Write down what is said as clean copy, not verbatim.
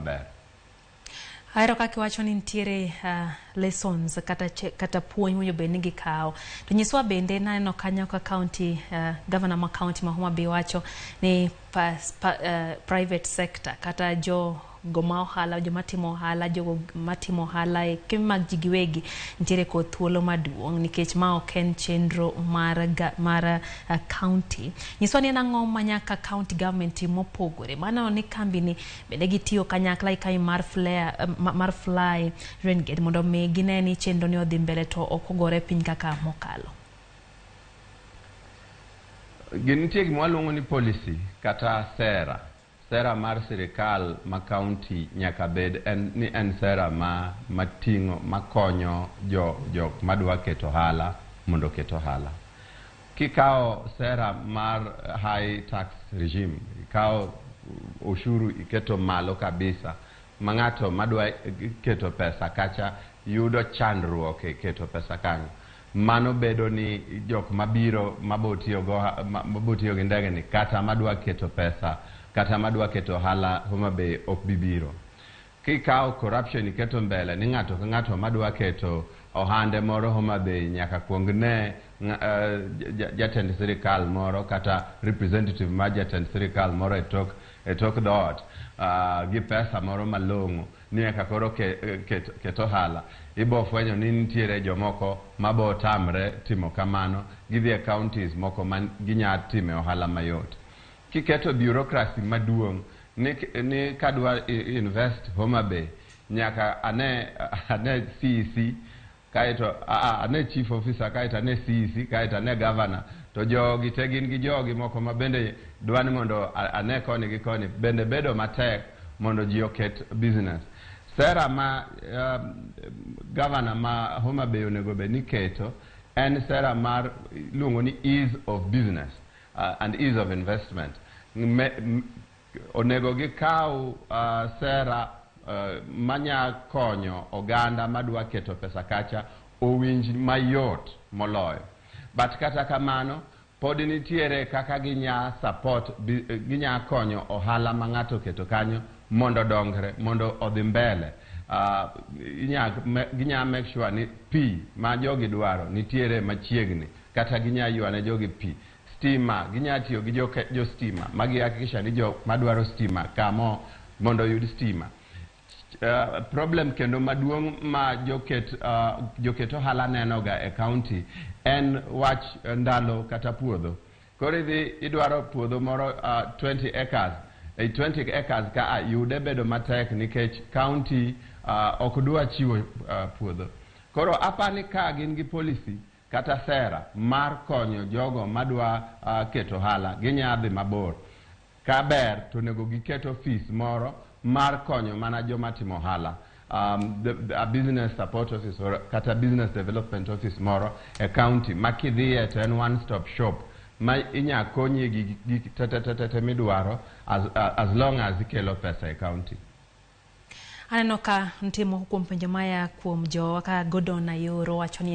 Maber. Ahero kaka iwacho ni nitiere lessons kata puonj mowinjo bed ni gikawo. To nyiswa bende, naneno kanyo ka county governor ma county ma Homa Bay wacho ni private sector kata jo go ma ohala, joma timo ohala, jogo matimo ohala e kembe mag ji giwegi nitiere kod thuolo maduong' nikech ma ok en chenro mar county. Nyiswa ni en ang'o ma nyaka county government tim mopogore? Maneno ni kambi ni bende gitiyo kanyakla gi kambi mar Flair, mar Fly Renegade mondo mi gine ni chenro ni odhi mbele to ok ogore piny kaka mokalo. Nitie gima waluongo ni policy kata sera. Sera mar sirikal ma county nyaka bed en, ni en sera ma mating'o makonyo jo jok madwa keto ohala mondo oket ohala. Kikawo sera mar high tax regime, ikawo ushuru iketo malo kabisa ma ng'ato madwa keto pesa kacha yudo chandruok e keto pesa kanyo. Mano bedo ni jok mabiro mabo tiyo gi ndege ni kata madwa keto pesa kata madwa keto ohala Homa Bay ok bi biro. Kikawo corruption iketo mbele ni ng'ato ka ng'ato madwa keto ohande moro Homa Bay nyaka kuong ne jatend sirikal moro kata representative mar jatend sirikal moro e tok dhoot gi pesa moro malong'o ni eka koro ket ohala. Ibo fwenyo ni nitiere jomoko mabo tamre timo kamano, gidhi e counties moko ma ginya time ohala mayot. Kiketo bureaucracy maduong' ni kadwa invest Homa Bay nyaka ane CEC, kaeto ane chief officer, kaeto ane CEC, kaeto ane governor, to jogi te gin gi jogi moko ma bende dwa ni mondo ane koni gi koni, bende bedo matek mondo ji oket business. Sera ma governor ma Homa Bay onego bed ni keto en sera mar iluongo ni ease of business and ease of investment. Onego gikaw sera manya konyo oganda madwa keto pesa kacha owinj mayot moloyo. But kata kamano pod nitiere kaka ginya support, ginya konyo ohala ma ng'ato oketo kanyo mondo odongre, mondo odhi mbele. Ginya make sure ni pi ma jogi dwaro nitiere machiegni, kata ginya ywane jogi pi. Stima, ginya tiyo gi jo stima ma gihakikisha ni jok madwaro stima kamo mondo oyud stima. Problem kendo maduong' ma joket ohala neno ga e county en wach ndalo kata puodho. Koro idhi idwaro puodho moro 20 acres. E 20 acres ka yude bedo matek nikech county ok dwa chiwo puodho. Koro apani ka gin gi policy kata sera mar konyo jogo madwa keto ohala, ginya dhi mabor. Ka ber to onego giket ofis moro mar konyo mana joma timo ohala. A business support office or kata business development office moro e county ma kidhiye to en one stop shop ma inya konyi gi gik te te te te midwaro as long as ikelo pesa e county. Aneno ka nitie moko kuom penjo maya kuom jowa ka Gordon Ayoro wacho ni